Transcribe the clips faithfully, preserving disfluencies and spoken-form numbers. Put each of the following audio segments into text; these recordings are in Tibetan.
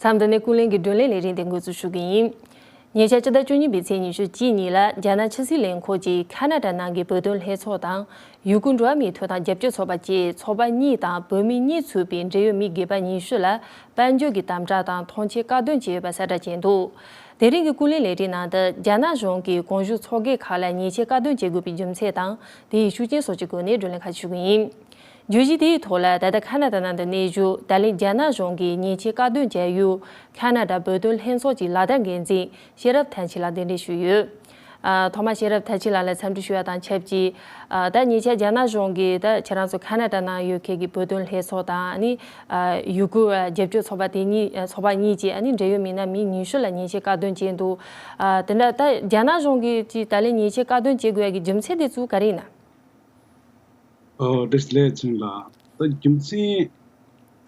མཚམས་འདི་ནས་ཀུན་གླེང་གི་བགྲོ་གླེང་ལས་རིམ་དེ་འགོ་འཛུགས་ཞུ་གི་ཡིན། ཉེ་ཆར་ཕྱི་ཟླ་བཅུ་གཉིས་པའི་ཚེས་ཉི་ཤུ་གཅིག་ཉིན་ལ་རྒྱ་ནག་ཕྱི་སྲིད་ལས་ཁུངས་ཀྱིས་ཁ་ན་ཌ་ནང་གི་བོད་དོན་ལྷན་ཚོགས་དང་ཡུ་གུར་འགྲོ་བ་མིའི་ཐོབ་ཐང་རྒྱབ་སྐྱོར་ཚོགས་པ་བཅས་ཚོགས་པ་གཉིས་དང་བོད་མི་གཉིས་ཚུད་པའི་འབྲེལ་ཡོད་མི་སྒེར་པ་ཉི་ཤུ་ལ་དཔལ་འབྱོར་གྱི་དམ་དྲག་དང་ཐོངས་མཆན་བཀག་སྡོམ་བྱས་ཡོད་པ་གསལ་བསྒྲགས་བྱས་འདུག་དེ་རིང་གི་ཀུན་གླེང་ལས་རིམ་ནང་དུ་རྒྱ་ནག་གཞུང་གིས་གོང་ཞུས་ཚོགས་སྒེར་ཁག་ལ་ཉེས་ཆད་བཀག་སྡོམ་བྱེད་དགོས་པའི་རྒྱུ་མཚན་དང་དེའི་ཤུགས་རྐྱེན་སོགས་ཀྱི་སྒོ་ནས་བགྲོ་གླེང་ཁག་ཞུ་གི་ཡིན། བརྗོད་གཞི་དེའི་ཐོག་ལ་ད་ལྟ་ཁ་ན་ཌ་ནང་དུ་གནས་བཞུགས་ད་ལན་རྒྱ་ནག་གཞུང་གིས་ཉེས་ཆད་བཀག་སྡོམ་བྱ་ཡུལ་ཁ་ན་ཌ་བོད་དོན་ལྷན་ཚོགས་ཀྱི་ལག་བསྟར་འགན་འཛིན་ཤེས་རབ་ཐར་ཆེན་ལགས་གདན་འདྲེན་ཞུས་ཡོད། ཨ། ཐོག་མར་ཤེས་རབ་ཐར་ཆེན་ལགས་ལ་འཚམས་འདྲི་ཞུ་བ་དང་ཆབས་ཅིག་ཨ། ད་ཉེ་ཆར་རྒྱ་ནག་གཞུང་གིས་ད་ཁྱེད་རང་ཚོ་ཁ་ན་ཌ་ནང་ཡོད་མཁན་གྱི་བོད་དོན་ལྷན་ཚོགས་དང་ཨ་ནི་ཨ། ཡུ་གུར་རྒྱབ་སྐྱོར་ཚོགས་པ་དེ་གཉིས་ཚོགས་པ་གཉིས་ཀྱིས་ཨ་ནི་འབྲེལ་ཡོད་མི་སྣ་མི་ཉི་ཤུ་ལ་ཉེས་ཆད་བཀག་སྡོམ་བྱས་འདུག་ཨ། དེ་འདྲ་ད་རྒྱ་ནག་གཞུང་གིས་ཅིག་ད་ལན་ཉེས་ཆད་བཀག་སྡོམ་བྱེད་དགོས་ཡ་གི་རྒྱུ་མཚན་དེ་ཚོ་ག་རེ་ཡིན་ན། ཨོ། བཀྲ་ཤིས་བདེ་ལེགས་ཚུན་ལགས། ད་རྒྱུ་མཚན་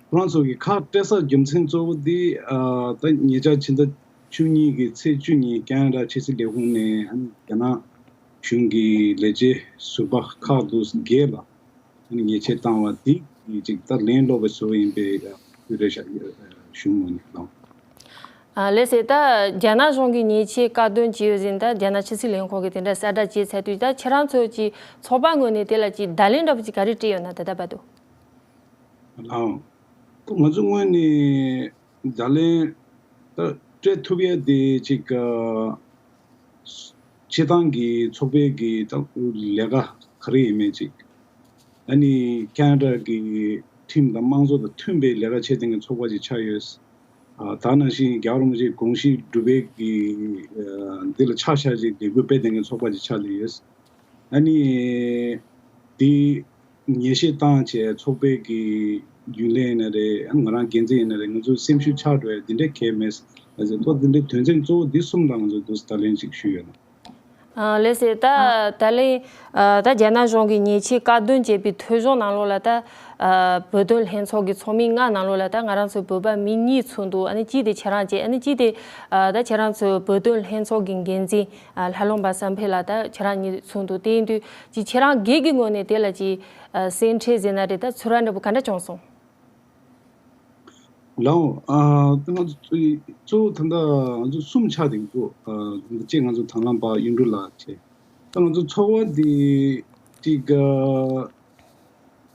ཁོ་རང་ཚོ་གི་ཁག་སྤྲད་ས་རྒྱུ་མཚན་གཙོ་བོ་དེ་ཨ། ད་ཉེ་ཆར་ཕྱི་ཟླ་བཅུ་གཉིས་ཀྱི་ཚེས་བཅུ་ཉིན་ཁ་ན་ཌ་ཕྱི་སྲིད་ལས་ཁུངས་ནས་ཨ་ནི་རྒྱ་ནག་གཞུང་གི་ལས་བྱེད་ཟུར་པ་ཁག་དེ་བརྒྱད་ལ་ཨ་ནི་ཉེས་ཆད་བཏང་བ་དེ་གི་ཅིག་ད་ལན་སློག་པའི་བཟོ་ཡིན་པའི་ཨ། བརྒྱུད་རེ་བཞག་གཞུང་ངོས་ནས་གནང་། ཨ། ལགས་སེ། ད་རྒྱ་ནག་གཞུང་གིས་ཉེས་ཆད་བཀག་སྡོམ་བྱས་ཡོད་ཟིན་ད་རྒྱ་ནག་ཕྱི་སྲིད་ལས་ཁུངས་ཀྱིས་དེ་འདྲ་གསལ་བསྒྲགས་བྱས་ཚར་དུས་ད་ཁྱེད་རང་ཚོ་གི་ཚོགས་པ་ངོས་ནས་དེ་ལ་ཅིག་བརྡ་ལན་འདྲ་པོ་ཅིག་ག་རེ་སྤྲད་ཡོད་ན་ད་ལྟ་བར་དུ། ལགས། ང་ཚོ་ངོས་ནས་བརྡ་ལན་ད་སྤྲད་ཐུབ་ཡ་དེ་ཅིག་ཨ། སྤྱིར་བཏང་གི་ཚོགས་པའི་གི་ད་ལས་ཀ་ག་རེ་ཡིན་མིན་ཅིག་ཨ་ནི་ཁ་ན་ཌ་གི་ཁྲིམས་དང་དམངས་གཙོ་དང་མཐུན་པའི་ལས་ཀ་བྱེད་མཁན་གྱི་ཚོགས་པ་ཅིག་ཆགས་ཡོད། ཨ། ད་ནང་བཞིན་རྒྱལ་བ་རིན་པོ་ཆེའི་དགོངས་གཞི་སྒྲུབ་པའི་གི་ཨ། འདི་ལ་ཆ་བཞག་ཅིག་ལས་འགུལ་སྤེལ་མཁན་གྱི་ཚོགས་པ་ཅིག་ཆགས་བསྡད་ཡོད། ཨ་ནི་དེ་ཉེས་ཆད་བཏང་བྱས་ཚོགས་པའི་གི་རྒྱུན་ལས་ཡིན་ན་རེད། ཨ། ང་རང་འགན་འཛིན་ཡིན་ན་རེད། ང་ཚོ་སེམས་ཤུགས་ཆག་འགྲོ་ཡ་དེ་འདྲ་གང་ཡང་མེད། ཨ་ཙི་ཏོ་དེ་འདྲའི་དོན་ཚན་གཙོ་བོ་འདི་གསུམ་ལ་ང་ཚོ་འདུག་སེ་བརྡ་ལན་ཅིག་ཞུས་ཡོད་ན། ཨ། ལགས་སེ། ད་ད་ལན་ཨ། ད་རྒྱ་ནག་གཞུང་གིས་ཉེས་ཆད་བཀག་སྡོམ་བྱས་པའི་ཐོ་གཞུང་ནང་ལོགས་ལ་ད་ཨ། བོད་དོན་ལྷན་ཚོགས་ཀྱི་ཚོགས་མི་ལྔ་ནང་ལོགས་ལ་ད་ང་རང་ཚོའི་བོད་པ་མི་གཉིས་ཚུད་འདུག་ཨ་ནི་གཅིག་དེ་ཁྱེད་རང་བྱས། ཨ་ནི་གཅིག་དེ་ཨ། ད་ཁྱེད་རང་ཚོའི་བོད་དོན་ལྷན་ཚོགས་ཀྱི་འགན་འཛིན་ཨ། ལྷ་ལུང་པ་བསམ་འཕེལ་ལགས་ད་ཁྱེད་རང་གཉིས་ཚུད་འདུག་དེ་ཡིན་དུས་ཅིག་ཁྱེད་རང་སྒེར་གྱི་ངོས་ནས་དེ་ལ་ཅིག་ཨ། སེམས་ཁྲལ་ཟེར་ན་རེད། ད་ཚོར་བ་འདྲ་པོ་ག་འདྲ་བྱུང་སོང་། ལགས། ཨ། ད་ང་ཚོ་གཙོ་བོ་ད་ལྟ་ང་ཚོ་གསུམ་ཆགས་བསྡད་ཀྱི་འདུག་ཨ། གཅིག་ང་ཚོ་དང་བླངས་པ་གཡུང་དྲུང་ལགས་བྱས། ད་ང་ཚོ་ཚོགས་པ་འདི་གཅིག་ཨ།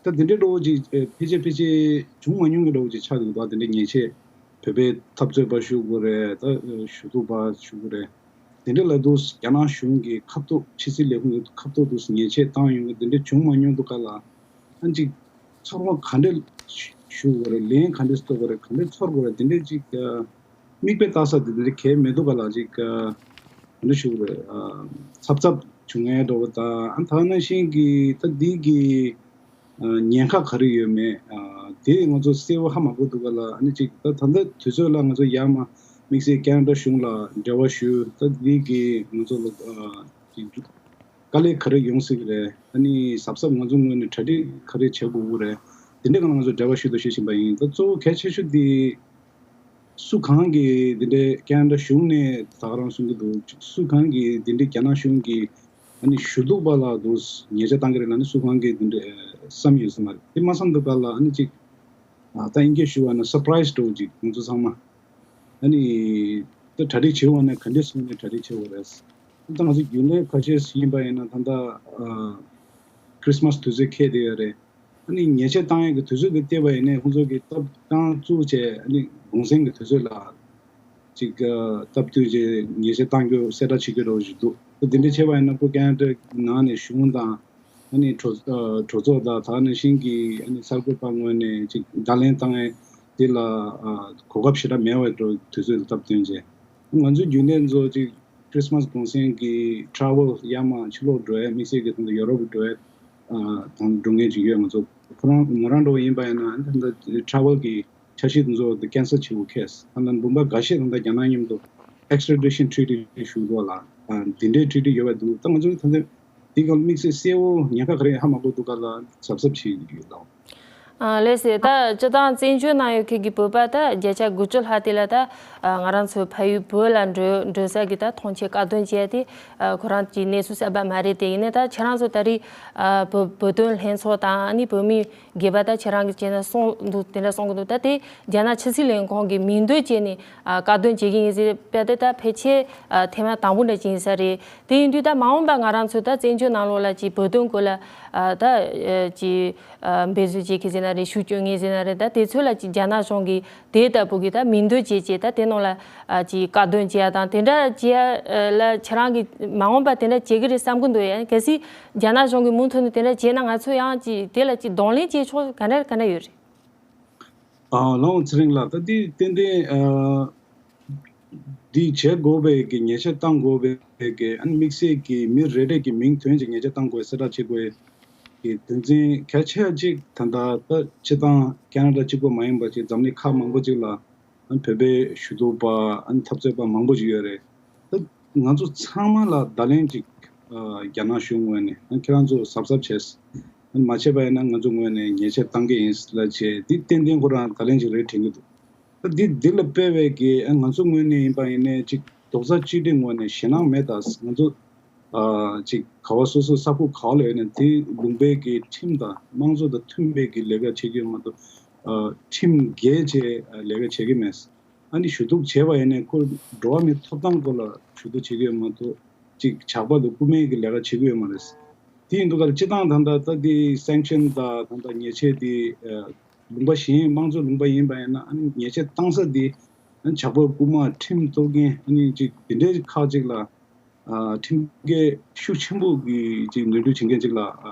ད་འདི་འདྲའི་འདྲ་པོ་ཅིག་ཨ། ཕལ་ཆེར་ཕལ་ཆེར་བྱུང་མ་མྱོང་གི་འདྲ་པོ་ཅིག་ཆགས་འདུག་ད་དེ་འདྲའི་ཉེས་ཆད་བོད་པའི་འཐབ་རྩོད་པ་ཞུ་དགོས་རེད། ད་ཞུ་གཏུག་པ་ཞུ་དགོས་རེད། དེ་འདྲ་ལ་འདུག་རྒྱ་ནག་གཞུང་གི་ཁ་ཐུག་ཕྱི་སྲིད་ལས་ཁུངས་ཀྱི་ཁ་ཐུག་འདུག་ཉེས་ཆད་བཏང་ཡོང་གི་དེ་འདྲ་བྱུང་མ་མྱོང་འདུག་ག་ལ། ཨ་ཅིག་ཚོར་བ་ག་འདྲ་ཞུ་དགོས་རེད། ལན་ག་འདྲ་གཏོང་དགོས་རེད། ག་འདྲ་ཚོར་དགོས་རེད། དེ་འདྲ་ཅིག་ཨ། མིག་དཔེ་ལྟ་ས་དེ་འདྲ་གང་ཡང་མི་འདུག་ག་ལ། ཅིག་ཨ། ག་འདྲ་ཞུ་དགོས་རེད། ཨ། ཚབ་ཚབ་བྱུང་ཡས་འདྲ་པོ་དང་། ཨ། ད་ནང་བཞིན་གྱི་ད་འདི་གི་ཨ། ཉེན་ཁ་ག་རེ་ཡོད་མེད། ཨ། དེ་ང་ཚོ་གསལ་པོ་ཧ་མ་གོ་འདུག་ག་ལ། ཨ་ནི་ཅིག་ད་ད་ལྟ་དུས་ཚོད་ལ་ང་ཚོ་ཡར་མར་དམིགས་བསལ་ཁ་ན་ཌ་གཞུང་ལ་འབྲེལ་བ་ཞུས། ད་འདི་གི་ང་ཚོ་ལ་ཨ། ཅིག་དཀའ་ལས་ག་རེ་ཡོང་སྲིད་ཀྱི་རེད། ཨ་ནི་གཟབ་གཟབ་ང་ཚོ་ངོས་ནས་གྲ་སྒྲིག་ག་རེ་བྱེད་དགོས་ཀྱི་རེད། དེ་འདྲའི་སྒང་ལ་ང་ཚོ་འབྲེལ་བ་ཞུ་དང་ཞུ་བཞིན་པ་ཡིན། ད་གཙོ་བོ་གལ་ཆེ་ཤོས་དེ་སུ་གང་གིས་དེ་འདྲའི་ཁ་ན་ཌ་གཞུང་ནས་ད་ག་རང་གསུང་གི་འདུག་སུ་གང་གིས་དེ་འདྲའི་རྒྱ་ནག་གཞུང་གིས་ཨ་ནི་ཞུ་གཏུག་པ་ལ་འདུག་ཉེས་ཆད་བཏང་གི་རེད་ལབ་ནས་སུ་གང་གིས་དེ་འདྲའི་བསམ་ཡོད་ས་མ་རེད། དེ་མ་བསམ་འདུག་ག་ལ། ཨ་ནི་ཅིག་ཨ། ད་དབྱིན་སྐད་ཞུ་བ་ན་སར་པ་རའི་སི་འདྲ་པོ་ཅིག་ང་ཚོ་ཚང་མ། ཨ་ནི་ད་གྲ་སྒྲིག་བྱེད་དགོས་ན་ག་འདྲས་སོང་ནས་གྲ་སྒྲིག་བྱེད་དགོས་རེད། ད་ང་ཚོ་རྒྱུན་ལས་ཁ་ཤས་ཤིག་ཡིན་པ་ཡིན་ན་ད་ལྟ་ཨ། ཁྲི་སི་མ་སི་དུས་ཚོད་འཁེལ་བསྡད་ཡོད་རེད། ཨ་ནི་ཉེས་ཆད་བཏང་ཡས་ཀྱི་དུས་ཚོད་དེ་བལྟས་པ་ཡིན་ནའི་ཁོང་ཚོ་གི་སྟབས་རྐང་བཙུགས་བྱས་ཨ་ནི་གུང་སེང་གི་དུས་ཚོད་ལ་ཅིག་ཨ། སྟབས་བསྟུན་བྱས་ཉེས་ཆད་བཏང་རྒྱུ་གསལ་བསྒྲགས་བྱེད་རྒྱུ་འདྲ་པོ་ཞིག་འདུག་དེ་འདྲ་བྱས་པ་ཡིན་ན་ཁོ་ཁ་ན་ཌ་ནང་ནས་གཞུང་དང་ཨ་ནི་གྲོས་ཨ། གྲོས་ཚོགས་དང་ད་ནང་བཞིན་གྱི་ཨ་ནི་གསར་འགོད་པ་ངོས་ནས་ཅིག་བརྡ་ལན་བཏང་ཡས་དེ་ལ་ཨ། གོ་སྐབས་ཞེ་དྲག་མེད་པ་འདྲ་པོ་དུས་ཚོད་སྟབས་བསྟུན་བྱས། ང་ཚོའི་རྒྱུན་ལས་ཚོ་ཅིག་ཁྲི་སི་མ་སི་གུང་སེང་གི་ཊ་རེ་ཝལ་ཡར་མར་ཕྱི་ལོགས་འགྲོ་ཡས། དམིགས་བསལ་གྱི་ད་ལྟ་ཡོ་རོབ་འགྲོ་ཡས་ཨ། དང་འགྲོ་མཁན་ཅིག་ཡོད། ང་ཚོ་ཁོ་རང་མོ་རང་འདྲ་པོ་ཡིན་པ་ཡིན་ན་ད་ལྟ་ཊ་རེ་ཝལ་གི་འཆར་གཞི་དེ་ཚོ་དེ་ཁེན་སལ་བྱེད་དགོས་ཁེལ། ད་ལྟ་འབུམ་པ་འགའ་ཤས་ད་ལྟ་རྒྱ་ནག་མཉམ་དུ་ཨེག་སི་ཊྲ་ཌི་ཤན་ཊི་རི་ཊི་ཞུ་འདུག་ལ། ཨ། དེ་འདྲའི་ཊི་རི་ཊི་ཡོད་པ་འདུག་ད་ང་ཚོ་ད་ལྟ་དེ་ག་དམིགས་བསལ་གསལ་པོ་ཉེན་ཁ་ག་རེ་ཧ་མ་གོ་འདུག་ག་ལ་གཟབ་གཟབ་བྱེད་ཀྱི་ཡོད་ལ། ཨ་ལགས་སེ། ད་སྤྱིར་བཏང་བཙན་བྱོལ་ནང་ཡོད་མཁན་གྱི་བོད་པ་ད་བརྒྱ་ཆ་དགུ་བཅུ་ལྷག་དེ་ལ་ད་ཨ་ང་རང་ཚོ་ཕ་ཡུལ་བོད་ལ་འགྲོ་འགྲོ་ས་གི་ད་ཐོངས་མཆན་བཀག་སྡོམ་བྱས་ཏེ་ཨ་ཁོ་རང་གི་གནས་ཚུལ་གསར་པ་མ་རེད། དེ་ཡིན་ནའི་ད་ཁྱེད་རང་ཚོ་ད་རེས་ཨ་བོད་བོད་དོན་ལྷན་ཚོགས་དང་ཨ་ནི་བོད་མི་སྒེར་པ་ད་ཁྱེད་རང་གི་བྱས་ན་གསུངས་འདུག་དེ་འདྲ་གསུང་གི་འདུག་ད་དེ་རྒྱ་ནག་ཕྱི་སྲིད་ལས་ཁུངས་ཀྱི་མིང་འདོན་བྱས་ནས་ཨ་བཀག་སྡོམ་བྱེད་ཀྱི་ཡིན་ཟེར་བ་དེ་ད་ཕལ་ཆེར་ཨ་ཐེངས་མ་དང་པོ་འདྲ་ཅིག་ཡིན་ས་རེད། དེ་ཡིན་དུས་ད་མ་འོངས་པ་ང་རང་ཚོ་ད་བཙན་བྱོལ་ནང་ལོགས་ལ་ཅིག་བོད་དོན་སྐོར་ལ་ཨ་ད་ཨ་ཅིག་ཨ་འབད་བརྩོན་བྱེད་མཁན་ཟེར་ན་རེད། ཤུགས་སྐྱོན་མཁན་ཟེར་ན་རེད། ད་དེ་ཚོ་ལ་ཅིག་རྒྱ་ནག་གཞུང་གིས་དེ་ལྟ་བུ་གི་ད་མིང་འདོན་བྱས་བྱས་ད་དེ་ནང་ལ་ཨ་ཅིག་བཀག་སྡོམ་བྱེད་ཡ་དང་དེ་འདྲ་བྱེད་ཡ་ལ་ཁྱེད་རང་གིས་མ་འོངས་པ་དེ་འདྲ་བྱེད་ཀྱི་རེད་བསམ་གྱི་འདུག་ཡ། གལ་སྲིད་རྒྱ་ནག་གཞུང་གིས་མུ་མཐུད་ནས་དེ་འདྲ་བྱས་ན་ང་ཚོ་ཡང་ཅིག་དེ་ལ་ཅིག་གདོང་ལེན་བྱེད་ཕྱོགས་ག་འདྲ་ག་འདྲ་ཡོད་རེད། ཨ་ལགས་ཚེ་རིང་ལགས། ད་འདི་ཏན་ཏན་ཨ་འདི་བྱེད་དགོས་པའི་གི་ཉེས་ཆད་བཏང་དགོས་པའི་གི་ཨ་ནི་དམིགས་བསལ་གྱི་མི་རེ་རེ་གི་མིང་ཐོན་ཅིག་ཉེས་ཆད་བཏང་དགོས་གསལ་བསྒྲགས་བྱེད་དགོས་ཀྱི་དོན་ཚན་གལ་ཆེ་ཅིག་ད་ལྟ་ད་སྤྱི་བཏང་ཁེ་ན་ཌ་གཅིག་པོ་མ་ཡིན་པ་ཅིག་འཛམ་གླིང་ཁག་མང་པོ་ཅིག་ལ་ཨ་ནི་བོད་པའི་ཞུ་གཏུག་པ་ཨ་ནི་འཐབ་རྩོད་པ་མང་པོ་ཅིག་ཡོད་རེད། ད་ང་ཚོ་ཚང་མ་ལ་བརྡ་ལན་ཅིག་ཨ་རྒྱ་ནག་གཞུང་ངོས་ནས་ཨ་ཁྱེད་རང་ཚོ་གཟབ་གཟབ་བྱས། ཨ་ནི་མ་བྱས་པ་ཡིན་ན་ང་ཚོ་ངོས་ནས་ཉེས་ཆད་བཏང་གི་ཡིན་ལབ་བྱས་འདི་ཏན་ཏན་ཁོ་རང་བརྡ་ལན་ཅིག་རེད་དྲན་གྱི་འདུག་ད་འདི་འདི་ལ་དཔེ་བའི་གི་ཨ་ང་ཚོ་ངོས་ནས་ཡིན་པ་ཡིན་ནའི་ཅིག་རྡོག་རྩ་གཅིག་སྒྲིལ་ངོས་ནས་ཞེད་སྣང་མེད། ད་ང་ཚོ་ཨ་ཅིག་ག་བ་སོ་སོ་ས་ཁུག་ག་བ་ལ་ཡོད་ནའི་དེ་ལུང་པའི་གི་ཁྲིམས་དང་དམངས་གཙོ་དང་མཐུན་པའི་གི་ལས་ཀ་བྱེད་ཀྱི་ཡོད་མ་གཏོགས་ཨ་ཁྲིམས་འགལ་བྱས་ལས་ཀ་བྱེད་ཀྱི་མེད། ཨ་ནི་ཞུ་གཏུག་བྱས་པ་ཡིན་ནའི་ཁོ་འགྲོ་བ་མིའི་ཐོབ་ཐང་སྐོར་ལ་ཞུ་གཏུག་བྱེད་ཀྱི་ཡོད་མ་གཏོགས་ཅིག་ཇག་པ་དང་རྐུ་མའི་གི་ལས་ཀ་བྱེད་ཀྱི་ཡོད་མ་རེད། དེ་ཡིན་དུས་ག་ལ་སྤྱི་བཏང་ད་ལྟ་ད་དེ་སེང་ཤན་དང་ད་ལྟ་ཉེས་ཆད་དེ་ཨ་ལུང་པ་གཞན་དམངས་གཙོ་ལུང་པ་ཡིན་པ་ཡིན་ན་ཨ་ནི་ཉེས་ཆད་བཏང་ས་དེ་ཨ་ནི་ཇག་པ་རྐུ་མ་ཁྲིམས་གཏོར་མཁན་ཨ་ནི་ཅིག་དེ་འདྲའི་ཁག་ཅིག་ལ་ཨ་ཁྲིམས་འགལ་ཤུགས་ཆེན་པོ་གི་ཅིག་ནོར་འཁྲུལ་བྱེད་མཁན་ཅིག་ལ་ཨ་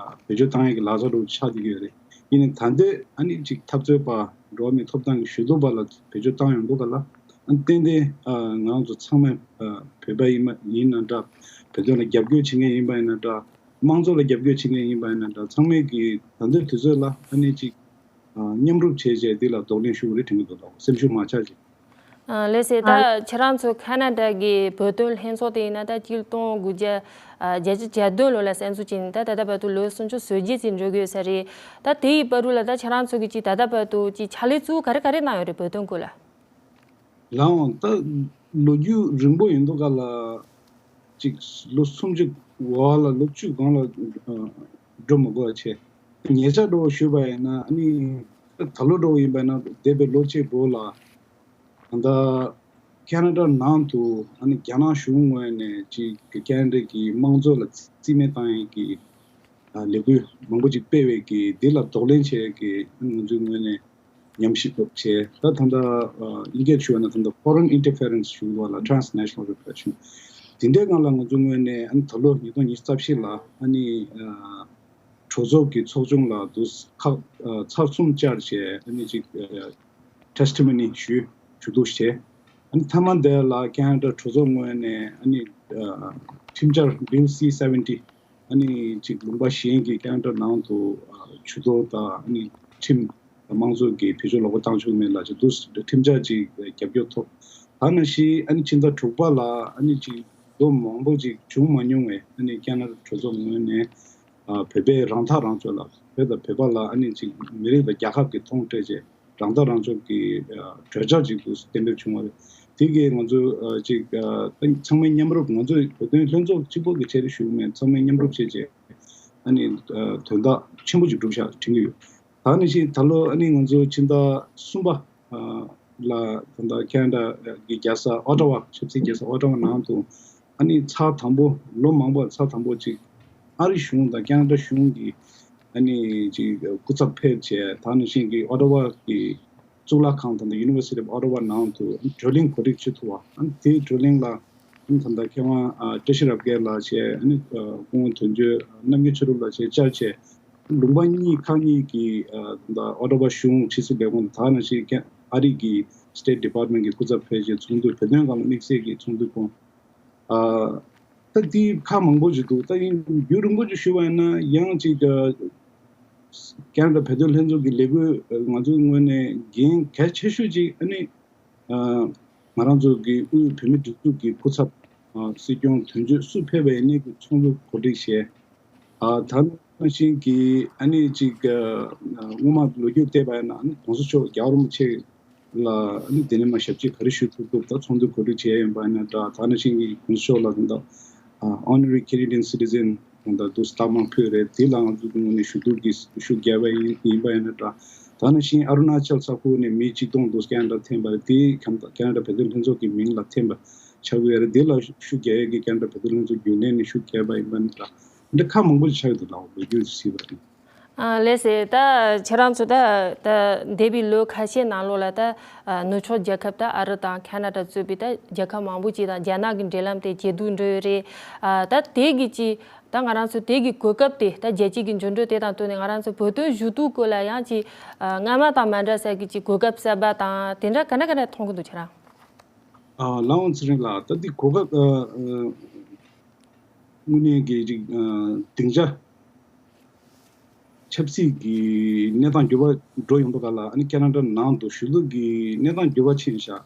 བེད་སྤྱོད་བཏང་ཡས་ཀྱི་ལག་ཆ་རུ་ཆགས་བསྡད་ཀྱི་ཡོད་རེད། ཡིན་ནའི་ད་ལྟའི་ཨ་ནི་ཅིག་འཐབ་རྩོད་པ་འགྲོ་བ་མིའི་ཐོབ་ཐང་གི་ཞུ་གཏུག་པ་ལ་བེད་སྤྱོད་བཏང་ཡོང་དུས་ག་ལ་ཨ་ནི་ཏན་ཏན་ཨ་ང་རང་ཚོ་ཚང་མས་ཨ་བོད་པ་ཡིན་མ་ཡིན་ན་འདྲ། བོད་དོན་ལ་རྒྱབ་སྐྱོར་བྱེད་མཁན་ཡིན་པ་ཡིན་ན་འདྲ། དམངས་གཙོ་ལ་རྒྱབ་སྐྱོར་བྱེད་མཁན་ཡིན་པ་ཡིན་ན་འདྲ། ཚང་མས་ཀྱི་ད་ལྟའི་དུས་ཚོད་ལ་ཨ་ནི་ཅིག་ཨ་མཉམ་རུབ་བྱས་བྱས་འདི་ལ་གདོང་ལེན་ཞུ་དགོས་རེད་དྲན་གྱི་འདུག་ལགས། སེམས་ཤུགས་མ་ཆག་ཅིག་ཨ་ལགས་སེ། ད་ཨ་ཁྱེད་རང་ཚོ་ཁ་ན་ཌ་གི་བོད་དོན་ལྷན་ཚོགས་དེ་ཡིན་ན་ད་ཆིག་སྟོང་དགུ་བརྒྱ་ཨ་བརྒྱད་ཅུ་གྱ་བདུན་ལོ་ལ་གསར་འཛུགས་བྱས་ནས་ད་ད་ལྟ་བར་དུ་ལོ་སུམ་ཅུ་སོ་བརྒྱད་ཙམ་འགྲོ་གི་ཡོད་ས་རེད། ད་དེ་ཡི་བར་དུ་ལ་ད་ཁྱེད་རང་ཚོ་གི་ཅིག་ད་ལྟ་བར་དུ་ཅིག་ཕྱག་ལས་ཚུལ་ག་རེ་ག་རེ་གནང་ཡོད་རེད་བོད་དོན་སྐོར་ལ། ལགས་འོང་། ད་ལོ་རྒྱུས་རིང་པོ་ཡིན་དུས་ག་ལ་ཅིག་ལོ་སུམ་ཅུ་འོག་ལ་ལོ་བཅུ་སྒང་ལ་ཨ་འགྲོ་མི་དགོས་པ་བྱས། ཉེ་ཆར་འདྲ་བོ་ཞུས་པ་ཡིན་ན་ཨ་ནི་ད་ལོ་འདྲ་བོ་ཡིན་པ་ཡིན་ན་འདས་པའི་ལོ་གཅིག་བོ་ལ་ད་ལྟ་ཁེ་ན་ཌ་ནང་དུ་ཨ་ནི་རྒྱ་ནག་གཞུང་ངོས་ནས་ཅིག་ཁེ་ན་ཌ་གི་དམངས་གཙོ་ལ་རྩིས་མེད་བཏང་ཡས་ཀྱི་ལས་འགུལ་མང་པོ་ཅིག་སྤེལ་བའི་གི་འདི་ལ་གདོང་ལེན་བྱེད་ཀྱི་ང་ཚོའི་ངོས་ནས་ཉམས་ཞིབ་བྱས། ད་ད་ལྟ་ཨ་དབྱིན་སྐད་ཞུ་བ་ན་ད་ལྟ་Foreign Interference ཞུ་བ་ལ་Transnational Repression། དེ་འདྲའི་སྒང་ལ་ང་ཚོའི་ངོས་ནས་ཨ་ནི་ད་ལོ་ཉིས་སྟོང་ཉི་ཤུ་རྩ་བཞི་ལ་ཨ་ནི་ཨ་གྲོས་ཚོགས་ཀྱི་ཚོགས་ཆུང་ལ་དུ་ཁག་ཨ་ཚར་གསུམ་བཅར་བྱས་ཨ་ནི་ཅིག་ཨ་testimony ཞུས་ཞུ་གཏུག་བྱས། ཨ་ནི་མཐའ་མ་དེ་ལ་ཁེ་ན་ཌ་གྲོས་ཚོགས་ངོས་ནས་ཨ་ནི་ཨ་ཁྲིམས་འཆར་Bill C seventy ཨ་ནི་ཅིག་ལུང་པ་གཞན་གྱི་ཁེ་ན་ཌ་ནང་དུ་ཨ་ཇུས་གཏོགས་དང་ཨ་ནི་ཁྲིམས་དམངས་གཙོ་གི་བེད་སྤྱོད་ལོག་པ་བཏང་ཆོག་མེད་ལ་ཅིག་འདུག་ཁྲིམས་འཆར་ཅིག་རྒྱབ་སྐྱོར་ཐོབ། ད་ནང་བཞིན་ཨ་ནི་ཕྱི་ཟླ་དྲུག་པ་ལ་ཨ་ནི་ཅིག་ལོ་མང་པོ་ཅིག་བྱུང་མ་མྱོང་བའི་ཨ་ནི་ཁེ་ན་ཌ་གྲོས་ཚོགས་ངོས་ནས་ཨ་བོད་པའི་རང་ཐག་རང་གཅོད་ལ་བོད་དང་བོད་པ་ལ་ཨ་ནི་ཅིག་མི་རིགས་དང་རྒྱལ་ཁབ་ཀྱི་མཐོང་སྤྲད་བྱས། རང་ཐག་རང་གཅོད་ཀྱི་ཨ་གྲོས་འཆར་ཅིག་ཏུ་གཏན་འབེབས་བྱུང་བ་རེད། དེ་གིས་ང་ཚོ་ཨ་ཅིག་ཨ་ཚང་མས་མཉམ་རུབ་ང་ཚོའི་བོད་དོན་ལྷན་ཚོགས་གཅིག་པོ་གི་ཆེད་དུ་ཞུ་གི་མེད། ཚང་མས་མཉམ་རུབ་བྱས་རྗེས་ཨ་ནི་ཨ་དོན་དག་ཆེན་པོ་ཅིག་བསྒྲུབས་ཤག་དྲན་གྱི་ཡོད། ད་ནི་ཞིག་ད་ལོ་ཨ་ནི་ང་ཚོ་ཕྱི་ཟླ་གསུམ་པ་ཨ་ལ་ད་ལྟ་ཁེ་ན་ཌ་གི་རྒྱལ་ས་ཨོ་ཊ་ཝ་ཆབ་སྲིད་རྒྱལ་ས་ཨོ་ཊ་ཝ་ནང་དུ་ཨ་ནི་ཚར་དང་པོ་ལོ་མང་པོ་ཚར་དང་པོ་ཅིག་ཨ་རི་གཞུང་དང་ཁེ་ན་ཌ་གཞུང་གི་ཨ་ནི་ཅིག་སྐུ་ཚབ་ཕེབས་བྱས། ད་ནང་བཞིན་གྱི་ཨོ་ཊ་ཝ་གི་གཙུག་ལག་ཁང་དང་University of Ottawa ནང་དུ་བགྲོ་གླེང་གོ་སྒྲིག་བྱེད་ཐུབ་པ། ཨ་ནི་དེའི་བགྲོ་གླེང་ལ་ཨ་ནི་ད་ལྟ་མཁས་དབང་ཨ་བཀྲ་ཤིས་རབ་རྒྱས་ལགས་བྱས། ཨ་ནི་ཨ་སྐུ་ངོ་དོན་གཅོད་རྣམ་རྒྱལ་ཆོས་གྲུབ་ལགས་བྱས་བཅར་བྱས། ལུང་པ་གཉིས་ཁག་གཉིས་ཀྱི་ཨ་ད་ལྟ་ཨོ་ཊ་ཝ་གཞུང་ཕྱི་སྲིད་ལས་ཁུངས་དང་ད་ནང་བཞིན་ཨ་རི་གི་State Department གྱི་སྐུ་ཚབ་ཕེབས་བྱས་ཚོགས་འདུ་བོད་དོན་སྒང་ལ་དམིགས་བསལ་གྱི་ཚོགས་འདུ་ཁོང་ཨ་ད་དེ་ཁག་མང་པོ་ཞིག་འདུག་ད་ཡིན་རྒྱུན་རིང་པོ་ཅིག་ཞུས་པ་ཡིན་ན་ཡང་ཅིག་ཨ་ཁེ་ན་ཌ་བོད་དོན་ལྷན་ཚོགས་ཀྱི་ལས་འགུལ་ང་ཚོའི་ངོས་ནས་འགན་གལ་ཆེ་ཤོས་ཅིག་ཨ་ནི་ཨ་ང་རང་ཚོ་གི་དབུས་བོད་མི་སྒྲིག་འཛུགས་ཀྱི་སྐུ་ཚབ་ཨ་སྲིད་སྐྱོང་དོན་གཅོད་སུ་ཕེབས་པ་ཡིན་ནའི་གི་ཚོགས་འདུ་གོ་སྒྲིག་བྱས། ཨ་ད་ ནང་བཞིན་གྱི་ཨ་ནི་ཅིག་ཨ་སྔོན་མ་ལོ་རྒྱུས་བལྟས་པ་ཡིན་ན། ཨ་ནི་༸གོང་ས་མཆོག་རྒྱལ་བ་རིན་པོ་ཆེ་ལ་ཨ་ནི་དེ་ནས་མར་ཞབས་ཕྱི་ག་རེ་ཞུ་ཐུབ་ཐུབ། ད་ཚོགས་འདུ་གོ་སྒྲིག་བྱས་ཡིན་པ་ཡིན་ན་འདྲ། ད་ནང་བཞིན་གྱི་༸གོང་ས་མཆོག་ལ་ད་ལྟ་ཨ་Honorary Canadian Citizen ད་ལྟ་དུ་སྟག་མང་ཕུལ་རེད། དེ་ལའང་ཚུར་ངོས་ནས་ཞུ་གཏུག་གི་ཤུགས་རྒྱག་པ་ཡིན་ཡིན་པ་ཡིན་ན་འདྲ། ད་ནང་བཞིན་ཨ་རུ་ན་ཅལ་ས་ཁུལ་ནས་མི་གཅིག་སྟོང་དུ་ཁེ་ན་ཌ་འཐེན་པ་རེད། དེ་ཁམས་ཁེ་ན་ཌ་བོད་དོན་ལྷན་ཚོགས་ཀྱི་མིང་ལ་འཐེན་པ་ཆགས་ཀྱི་ཡོད་རེད། དེ་ལ་ཤུགས་རྒྱག་ཡས་ཀྱི་ཁེ་ན་ཌ་བོད་དོན་ལྷན་ཚོགས་རྒྱུན་ལས་ནས་ཤུགས་རྒྱག་པ་ཡིན་པ་ཡིན་ན་འདྲ། འདི་ཁག་མང་པོ་ཞིག་ཆགས་ཡོད་འདུག་ལགས། ལོ་རྒྱུས་ཤིག་བྱས་པ་ཡིན། ཨ་ལགས་སེ། ད་ཁྱེད་རང་ཚོ་ད་ད་འདས་པའི་ལོ་ཁ་ཤས་ནང་ལོགས་ལ་ད་ཨ་ནུབ་ཕྱོགས་རྒྱལ་ཁབ་ད་ཨ་རི་དང་ཁེ་ན་ཌ་གཙོས་པའི་ད་རྒྱལ་ཁབ་མང་པོ་ཅིག་དང་རྒྱ་ནག་གི་འབྲེལ་ལམ་དེ་ཇེ་སྡུག་འགྲོ་ཡོད་རེད། ཨ་ད་དེ་གི་ཅིག་ད་ང་རང་ཚོ་དེ་གི་གོ་སྐབས་དེ་ད་རྒྱལ་སྤྱི་གི་འགྱུར་འགྲོས་དེ་དང་བསྟུན་ནས་ང་རང་ཚོ་བོད་དོན་ཞུ་གཏུག་སྐོར་ལ་ཡང་ཅིག་ཨ་སྔ་མ་དང་མ་འདྲ་ས་གི་ཅིག་གོ་སྐབས་གསར་པ་དང་དེ་འདྲ་ག་འདྲ་ག་འདྲ་མཐོང་གི་འདུག་ཁྱེད་རང་། ཨ་ལགས་འོང་། ཚེ་རིང་ལགས། ད་འདི་གོ་སྐབས་ཨ་ཨ་དངོས་གནས་ཀྱི་ཅིག་ཨ་སྡིངས་ཆ་ཆབ་སྲིད་ཀྱི་གནས་སྟངས་འགྱུར་བ་འགྲོ་ཡོང་དུས་སྒང་ལ། ཨ་ནི་ཁེ་ན་ཌ་ནང་དུ་ཞུ་གཏུག་གི་གནས་སྟངས་འགྱུར་བ་ཕྱིན་ཤག་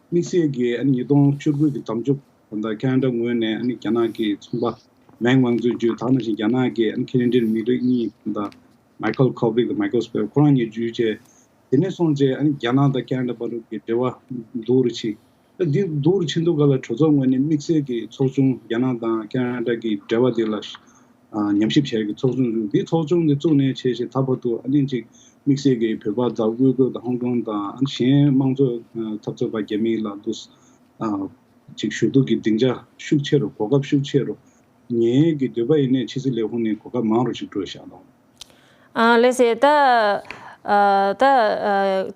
དམིགས་བསལ་གྱི་ཨ་ནི་ཉིས་སྟོང་བཅུ་དགུ་གི་འདེམས་ཤོག་ད་ལྟ་ཁེ་ན་ཌ་ངོས་ནས་ཨ་ནི་རྒྱ་ནག་གི་ཚོང་པ་མེང་ཝང་ཙུའུ་བརྒྱུད། ད་ནང་བཞིན་རྒྱ་ནག་གི་ཨ་ནི་ཁེ་ན་ཌི་ཡན་མི་རིགས་གཉིས་ད་ལྟ་མའི་ཁལ་ཁོ་བྷིག་དང་མའི་ཁལ་སྤེར་ཁོ་རང་གཉིས་བརྒྱུད་བྱས། དེ་ནས་བཟུང་བྱས་ཨ་ནི་རྒྱ་ནག་དང་ཁེ་ན་ཌ་བར་གྱི་འབྲེལ་བ་སྡུག་རུ་ཕྱིན། ད་འདི་སྡུག་རུ་ཕྱིན་དུས་སྒང་ལ་གྲོས་ཚོགས་ངོས་ནས་དམིགས་བསལ་གྱི་ཚོགས་ཆུང་། རྒྱ་ནག་དང་ཁེ་ན་ཌ་གི་འབྲེལ་བ་དེ་ལ་ཨ་ཉམས་ཞིབ་བྱེད་ཡག་གི་ཚོགས་ཆུང་བཙུགས། འདི་ཚོགས་ཆུང་འདི་བཙུགས་ནས་བྱས་བྱས་ད་བར་དུ་ཨ་ནི་ཅིག་དམིགས་བསལ་གྱི་བོད་པ་དང་དབུས་སྒོར་དང་ཧོང་ཀོང་དང་ཨ་ནི་གཞན་དམངས་གཙོ་ཨ་འཐབ་རྩོད་པ་རྒྱ་མི་ལ་འདུག་ཨ་ཅིག་ཞུ་གཏུག་གི་སྡིངས་ཆ་ཤུགས་ཆེ་རུ། གོ་སྐབས་ཤུགས་ཆེ་རུ་ཉན་ཡས་ཀྱི་འདོད་པ་ཡིན་ནའི་ཕྱི་སྲིད་ལས་ཁུངས་ནས་གོ་སྐབས་མང་རུ་ཅིག་སྤྲོད་བཞག་དང་། ཨ་ལགས་སེ། ད་ཨ་ད་ཨ་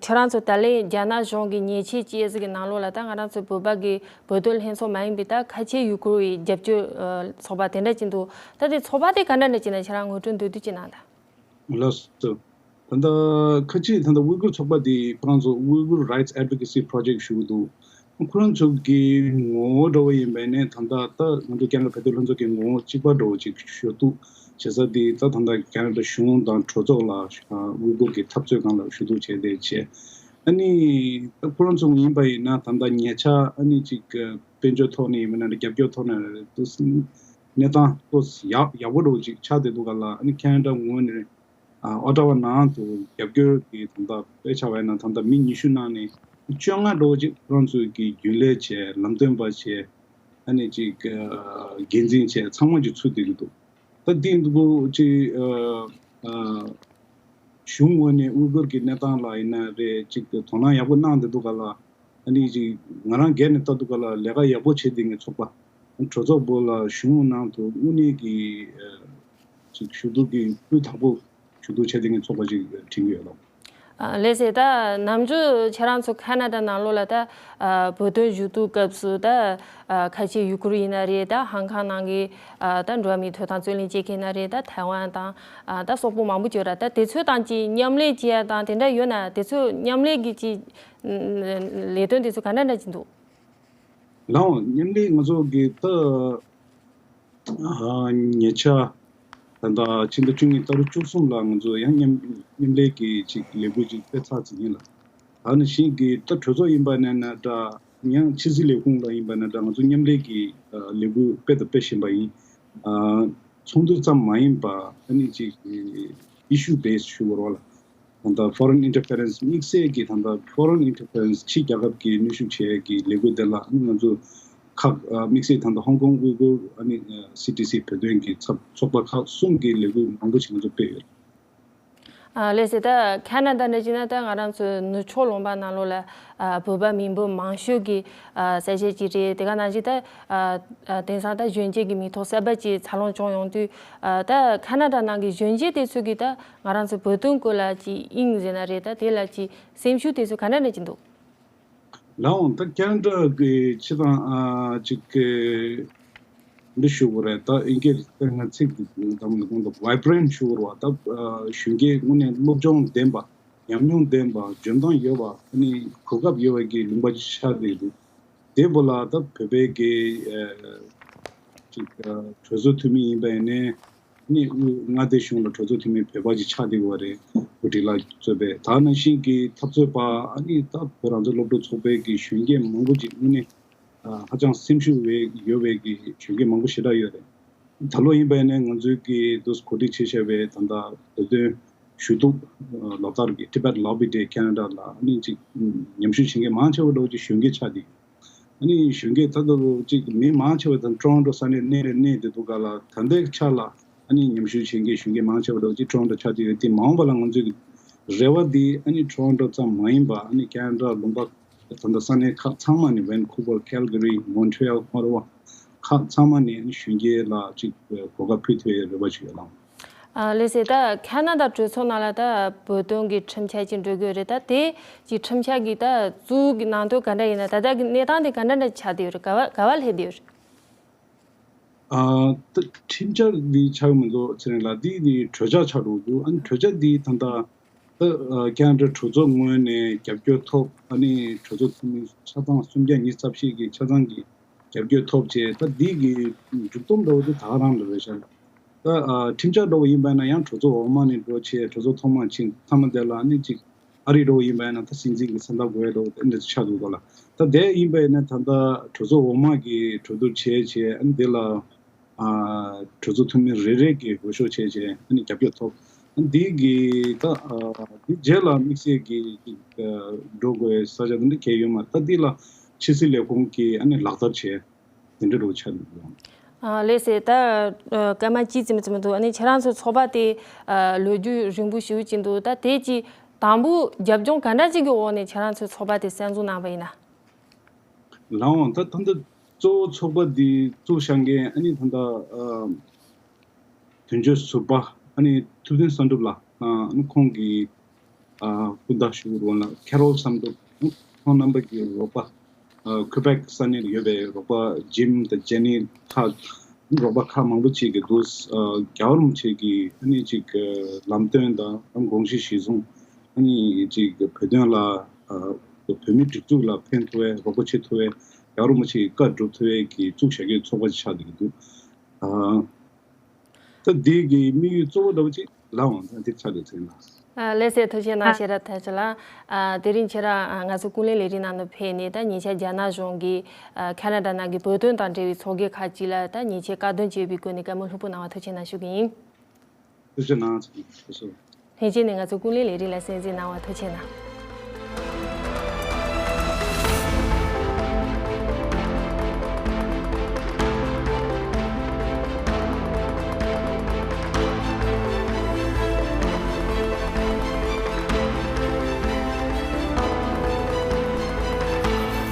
ཁྱེད་རང་ཚོ་ད་ལན་རྒྱ་ནག་གཞུང་གི་ཉེས་ཆད་ཅིག་ཟིག་གི་ནང་ལོགས་ལ་ད་ང་རང་ཚོ་བོད་པ་གི་བོད་དོན་ལྷན་ཚོགས་མ་ཡིན་པའི་ད་ཁ་ཆེ་ཡུ་གུར་བའི་རྒྱབ་སྐྱོར་ཨ་ཚོགས་པ་དེ་འདྲ་ཅིག་འདུག་ད་དེ་ཚོགས་པ་དེ་ག་འདྲ་འདྲ་ཅིག་ན་ཁྱེད་རང་ངོ་སྤྲོད་མདོར་བསྡུས་ཅིག་གནང་དང་། ལགས་སོ། ད་ལྟ་ཁ་ཆེ་ད་ལྟ་དབུས་སྒོར་ཚོགས་པ་དེ་ཁོ་རང་ཚོ་Uyghur Rights Advocacy Project ཞུ་གི་འདུག་ཁོ་རང་ཚོ་གི་ངོ་བོ་འདྲ་བོ་ཡིན་པ་ཡིན་ནའི་ད་ལྟ་ད་ང་ཚོ་རྒྱ་ནག་བོད་དོན་ལྷན་ཚོགས་ཀྱི་ངོ་བོ་གཅིག་པ་འདྲ་བོ་ཅིག་ཞུ་གཏུག་བྱེད་ས་དེ། ད་ད་ལྟ་རྒྱ་ནག་གཞུང་དང་གྲོས་ཚོགས་ལ་ཨ་དབུས་སྒོར་གྱི་འཐབ་རྩོད་སྒང་ལ་ཞུ་གཏུག་བྱས་ཏེ་བྱས། ཨ་ནི་ད་ཁོ་རང་ཚོ་ཡིན་པ་ཡིན་ན་ད་ལྟ་ཉེ་ཆར་ཨ་ནི་ཅིག་དཔལ་འབྱོར་ཐོག་ནས་ཡིན་པ་ན་རེད། རྒྱབ་སྐྱོར་ཐོག་ནས་རེད། དུ་གནས་སྟངས་ཏོག་ཙམ་ཡག་ཡག་པོ་འདྲ་བོ་ཅིག་ཆགས་བསྡད་འདུག་ག་ལ། ཨ་ནི་ཁེ་ན་ཌ་ངོས་ནས་ཨ་ཨོ་ཊ་ཝ་ནང་དུ་རྒྱབ་སྐྱོར་གྱི་ད་ལྟ་དཔེ་ཆ་བས་ན་ད་ལྟ་མི་ཉི་ཤུ་ནང་ནས་བཅོ་ལྔ་འདྲ་བོ་ཅིག་ཁོ་རང་ཚོའི་གི་རྒྱུན་ལས་བྱས། ལམ་སྟོན་པ་བྱས། ཨ་ནི་ཅིག་ཨ་འགན་འཛིན་བྱས། ཚང་མ་ཅིག་ཚུད་བསྡད་ཀྱི་འདུག་ད་འདི་འདུག་གོ་ཅིག་ཨ་ཨ་གཞུང་ངོས་ནས་དབུས་སྒོར་གྱི་གནས་སྟངས་ལ་ཡིན་ན་རེད། ཅིག་དོ་སྣང་ཡག་པོ་གནང་བསྡད་འདུག་ག་ལ། ཨ་ནི་ཅིག་ང་རང་སྒེར་ནས་ལྟ་འདུག་ག་ལ་ལས་ཀ་ཡག་པོ་བྱེད་བསྡད་མཁན་ཚོགས་པ། གྲོས་ཚོགས་པོ་ལ་གཞུང་ནང་དུ་དངོས་གནས་ཀྱི་ཨ་ཅིག་ཞུ་གཏུག་གི་སྤུས་དག་པོ་ཞུ་གཏུག་བྱས་བསྡད་མཁན་ཚོགས་པ་ཅིག་དྲན་གྱི་ཡོད་ལགས། ཨ་ལགས་སེ། ད་ནམ་རྒྱུན་ཁྱེད་རང་ཚོ་ཁ་ན་ཌ་ནང་ལོགས་ལ་ད་ཨ་བོད་དོན་ཞུ་གཏུག་སྐབས་སུ་ད་ཨ་ཁ་ཆེ་ཡུ་གུར་ཡིན་ན་རེད། ད་ཧང་ཁང་ནང་གི་ཨ་ད་འགྲོ་བ་མིའི་ཐོབ་ཐང་རྩོད་ལེན་བྱེད་མཁན་ཡིན་ན་རེད། ད་ཐའེ་ཝན་དང་ཨ་ད་སོག་པོ་མང་པོ་ཅིག་ཡོད་ར། ད་དེ་ཚོ་དང་ཅིག་མཉམ་ལས་བྱེད་ཡ་དང་དེ་འདྲ་ཡོད་ན། དེ་ཚོ་མཉམ་ལས་ཀྱི་ཅིག་ལས་དོན་དེ་ཚོ་ག་འདྲ་འདྲ་ཅིག་འདུག་ལགས་འོང་། མཉམ་ལས་ང་ཚོ་གི་ད་ཨ་ཉེ་ཆར་ད་ལྟ་ཕྱི་ཟླ་བཅུ་གཉིས་ཏ་རིག་བཅུ་གསུམ་ལ་ང་ཚོ་ཡང་མཉམ་མཉམ་ལས་ཀྱི་ཅིག་ལས་འགུལ་ཅིག་སྤེལ་ཚར་ཟིན་ཡིན་ལགས། ད་ནང་བཞིན་གྱི་ད་གྲོས་ཚོགས་ཡིན་པ་ན་ན་འདྲ། ཡང་ཕྱི་སྲིད་ལས་ཁུངས་ལ་ཡིན་པ་ན་འདྲ། ང་ཚོ་མཉམ་ལས་ཀྱི་ཨ་ལས་འགུལ་སྤེལ་དང་སྤེལ་བཞིན་པ་ཡིན། ཨ་ཚོགས་འདུ་ཙམ་མ་ཡིན་པ་ཨ་ནི་ཅིག་issue based ཞུ་དགོས་རེད་བ་ལགས། ད་ལྟ་foreign interference དམིགས་བསལ་གྱི་ད་ལྟ་foreign interference ཕྱི་རྒྱལ་ཁབ་ཀྱི་གནོན་ཤུགས་བྱེད་ཡས་ཀྱི་ལས་འགུལ་དེ་ལ་ཨ་ནི་ང་ཚོ་ཁག་ཨ་དམིགས་བསལ་ད་ལྟ་ཧོང་ཀོང་དབུས་སྒོར་ཨ་ནི་ཨ་སི་ཊི་སི་བོད་དོན་གྱི་ཚབ་ཚོགས་པ་ཁག་གསུམ་གྱི་ལས་འགུལ་མང་པོ་ཞིག་ང་ཚོ་སྤེལ་ཡོད། ཨ་ལགས་སེ། ད་ཁ་ན་ཌ་འདྲ་བྱས་ན་ད་ང་རང་ཚོ་ནུབ་ཕྱོགས་ལུང་པ་ནང་ལོགས་ལ་ཨ་བོད་པ་མི་འབོར་མང་ཤོས་ཀྱི་ཨ་ས་ཆ་ཅིག་རེད། དེ་ག་ནང་བཞིན་ད་ཨ་ཨ་དེང་སང་ད་གཞོན་སྐྱེས་ཀྱི་མིང་ཐོ་གསར་པ་ཅིག་འཚར་ལོངས་བྱུང་ཡོང་དུས། ཨ་ད་ཁ་ན་ཌ་ནང་གི་གཞོན་སྐྱེས་དེ་ཚོ་གིས་ད་ང་རང་ཚོ་བོད་དོན་སྐོར་ལ་ཅིག་དབྱིངས་ཟེར་ན་རེད། ད་དེ་ལ་ཅིག་སེམས་ཤུགས་དེ་ཚོ་ག་འདྲ་འདྲ་ཅིག་འདུག་ལགས་འོང་། ད་ཁ་ན་ཌ་གི་སྤྱིར་བཏང་ཨ་ཅིག་གི་འདི་ཞུ་དགོས་རེད། ད་ཨིན་སྐད་ལ་ང་ཚིག་འདི་གདམ་ལ་གོང་དུ་vibrant ཞུ་དགོས་རེད་བ། ད་ཨ་གཞོན་སྐྱེས་དངོས་གནས་སློབ་སྦྱོང་ལྡན་པ། ཉམས་མྱོང་ལྡན་པ། འཇོན་ཐང་ཡོད་པ། ཨ་ནི་གོ་སྐབས་ཡོད་པ་གི་ལུང་པ་ཅིག་ཆགས་བསྡད་འདུག་དེ་བོ་ལ་ད་བོད་པའི་གི་ཨ་ཅིག་ཨ་གྲོས་ཚོགས་འཐུས་མི་ཡིན་པ་ཡིན་ནའི། ནི་དབུས་མངའ་སྡེ་གཞུང་ལ་གྲོས་ཚོགས་འཐུས་མི་བོད་པ་ཅིག་ཆགས་བསྡད་ཡོད་པ་རེད། བུ་ཁྲིད་ལགས་གཙོས་པའི། ད་ནང་བཞིན་གྱི་འཐབ་རྩོད་པ་ཨ་ནི་ད་བོད་རང་བཙན་སློབ་ཕྲུག་ཚོགས་པའི་གི་གཞོན་སྐྱེས་མང་པོ་ཅིག་དངོས་གནས་ཨ་ཧ་ཅང་སེམས་ཤུགས་ཡོད་པའི་གི་གཞོན་སྐྱེས་མང་པོ་ཞེ་དྲག་ཡོད་རེད། ད་ལོ་ཡིན་པ་ཡིན་ནའི་ང་ཚོའི་གི་འདུག་གོ་སྒྲིག་བྱས་བཞག་པའི་ད་ལྟ་བོད་དོན་ཞུ་གཏུག་ལོ་ལྟར་གྱི་Tibet Lobby Day Canada ལ་ཨ་ནི་ཅིག་ཉམས་ཞིབ་བྱེད་མཁན་མང་ཆེ་བ་འདྲ་བོ་ཅིག་གཞོན་སྐྱེས་ཆགས་བསྡད་ཡོད། ཨ་ནི་གཞོན་སྐྱེས་ད་ལྟ་བོ་ཅིག་མི་མང་ཆེ་བ་དང་Toronto ས་གནས་གནས་རེ་གནས་བསྡད་འདུག་ག་ལ། ད་ལྟའི་ཆ་ལ་ཨ་ནི་ཉམས་ཞིབ་བྱེད་མཁན་གཞོན་སྐྱེས་མང་ཆེ་བ་འདྲ་བོ་ཅིག་Toronto ཆགས་བསྡད་ཡོད། དེ་མ་འོངས་པ་ལ་ང་ཚོའི་རེ་བ་འདི་ཨ་ནི་Toronto ཙམ་མ་ཡིན་པ་ཨ་ནི་Canada ལུང་པ་ད་ལྟ་ས་གནས་ཁག་ཚང་མ་ནས་Vancouver, Calgary, Montreal, Ottawa ཁག་ཚང་མ་ནས་ཨ་ནི་གཞོན་སྐྱེས་ལ་ཅིག་གོ་སྐབས་ཕུལ་ཐུབ་ཡའི་རེ་བ་ཞིག་ཡོད་ལགས། ཨ་ལགས་སེ། ད་ཁ་ན་ཌ་གྲོས་ཚོགས་ནང་ལ་ད་བོད་དོན་གྱི་ཁྲིམས་འཆར་ཅིག་འགྲོ་གི་ཡོད་རེད། ད་དེ་ཅིག་ཁྲིམས་འཆར་གྱི་ད་གཙོ་བོ་གི་ནང་དོན་ག་འདྲ་ཡིན་ན། ད་ལྟ་གི་གནས་སྟངས་དེ་ག་འདྲ་འདྲ་ཆགས་བསྡད་ཡོད་རེད། ག་བ་ག་བ་སླེབས་བསྡད་ཡོད་རེད། ཨ་ད་ཁྲིམས་འཆར་འདི་ཆགས་མི་འདུག་ཚེ་རིང་ལགས། འདི་ནི་གྲོས་འཆར་ཆགས་འགྲོ་གི་འདུག་ཨ་ནི་གྲོས་འཆར་འདི་ད་ལྟ་ད་ཨ་ཁ་ན་ཌ་གྲོས་ཚོགས་ངོས་ནས་རྒྱབ་སྐྱོར་ཐོབ། ཨ་ནི་གྲོས་ཚོགས་འཐུས་མི་ཆ་ཚང་སུམ་བརྒྱ་ཉི་ཤུ་རྩ་བཞི་གི་ཆ་ཚང་གི་རྒྱབ་སྐྱོར་ཐོབ་བྱས། ད་འདི་གི་མཇུག་སྡོམ་འདྲ་བོ་དེ་ད་ག་རང་ལ་རེད་ཤག་ད་ཨ་ཁྲིམས་འཆར་འདྲ་བོ་ཡིན་པ་ན་ཡང་གྲོས་ཚོགས་འོག་མ་ནས་འགྲོ་བྱས། གྲོས་ཚོགས་ཐོག་མ་ཕྱིན་མཐའ་མ་དེ་ལ་ཨ་ནི་ཅིག་ཨ་རི་འདྲ་བོ་ཡིན་པ་ན་ད་སྲིད་འཛིན་གྱི་མཚན་རྟགས་དགོས་ཡ་འདྲ་བོ་དེ་འདྲ་ཆགས་འདུག་ག་ལ། ད་དེ་ཡིན་པ་ན་ད་ལྟ་གྲོས་ཚོགས་འོག་མ་གི་གྲོས་བསྡུར་བྱས་བྱས། ཨ་ནི་དེ་ལ་ཨ་གྲོས་ཚོགས་འཐུས་མི་རེ་རེ་གིས་འོས་ཤོག་བྱས་བྱས། ཨ་ནི་རྒྱབ་སྐྱོར་ཐོབ། ཨ་ནི་དེ་གི་ད་ཨ་དེ་རྗེས་ལ་དམིགས་བསལ་གྱི་ཨ་འགྲོ་དགོས་ས་ཆ་དེ་འདྲ་གང་ཡང་ཡོད་མ་རེད། ད་དེ་ལ་ཕྱི་སྲིད་ལས་ཁུངས་ཀྱིས་ཨ་ནི་ལག་བསྟར་བྱས། དེ་འདྲ་རུ་ཆགས་འདུག་ཨ་ལགས་སེ། ད་ཨ་སྐར་མ་གཅིག་ཙམ་ཙམ་འདུག་ཨ་ནི་ཁྱེད་རང་ཚོའི་ཚོགས་པ་དེ་ཨ་ལོ་རྒྱུས་རིང་པོ་ཞེ་པོ་ཅིག་འདུག་ད་དེ་ཅིག་དང་པོ་རྒྱབ་ལྗོངས་ག་འདྲ་ཅིག་གི་འོག་ནས་ཁྱེད་རང་ཚོའི་ཚོགས་པ་དེ་གསར་འཛུགས་གནང་བ་ཡིན་ན། ལགས་འོང་། ད་ད་ལྟ་གཙོ་བོ་ཚོགས་པ་འདི་བཙུགས་བཞག་མཁན་ཨ་ནི་ད་ལྟ་ཨ་དོན་གཅོད་ཟུར་པ་ཨ་ནི་ཐུབ་བསྟན་བསམ་གྲུབ་ལགས། ཨ་ནི་ཁོང་གི་ཨ་སྐུ་ཟླ་ཞུ་རོགས་ལ་ཁེ་རོལ་བསམ་གྲུབ། ཁོང་རྣམ་པ་གི་རོགས་པ། ཨ་ཁུ་བེག་ས་གནས་ལ་ཡོད་པའི་རོགས་པ་ཇིམ་དང་ཇེ་ནི་ཁག་རོགས་པ་ཁག་མང་པོ་ཅིག་གིས་འདུག་ཨ་རྒྱལ་བ་རིན་པོ་ཆེ་གི་ཨ་ནི་ཅིག་ལམ་སྟོན་དང་དགོངས་གཞི་གཞིར་བཟུང་། ཨ་ནི་ཅིག་བོད་དོན་ལ་ཨ་བོད་མིའི་སྒྲིག་འཛུགས་ལ་ཕན་ཐོགས་པའི་རོགས་པ་བྱེད་ཐུབ་པའི་རྒྱལ་བ་རིན་པོ་ཆེ་གི་བཀའ་སྒྲུབ་ཐུབ་པའི་གི་བཙུགས་བཞག་གི་ཚོགས་པ་ཆགས་བསྡད་ཀྱི་འདུག་ཨ། ད་འདི་གི་དམིགས་ཡུལ་གཙོ་བོ་འདྲ་བོ་ཅིག་ལགས་འོང་། ད་འདི་ཆགས་འདུག་ཚེ་རིང་ལགས། ཨ་ལགས་སེ། ཐུགས་རྗེ་གནང་། ཤེས་རབ་ཐར་ཆེ་ལགས། ཨ་དེ་རིང་ཁྱེད་རང་ཨ་ང་ཚོ་ཀུན་གླེང་ལས་རིམ་ནང་དུ་ཕེབས་ནས། ད་ཉེ་ཆར་རྒྱ་ནག་གཞུང་གིས་ཨ་ཁ་ན་ཌ་ནང་གི་བོད་དོན་དང་འབྲེལ་བའི་ཚོགས་སྒེར་ཁག་ཅིག་ལ་ད་ཉེ་ཆར་བཀག་སྡོམ་བྱས་པའི་སྐོར་ནས་བཀའ་མོལ་ལྷུག་པོ་གནང་བ་ཐུགས་རྗེ་གནང་ཞུ་གི་ཡིན། ཐུགས་རྗེ་གནང་། ཐུགས་རྗེ་གནང་། ལྷན་རྒྱས་ནས་ང་ཚོ་ཀུན་གླེང་ལས་རིམ་ལ་གསན་གཟིགས་གནང་བ་ཐུགས་རྗེ་གནང་།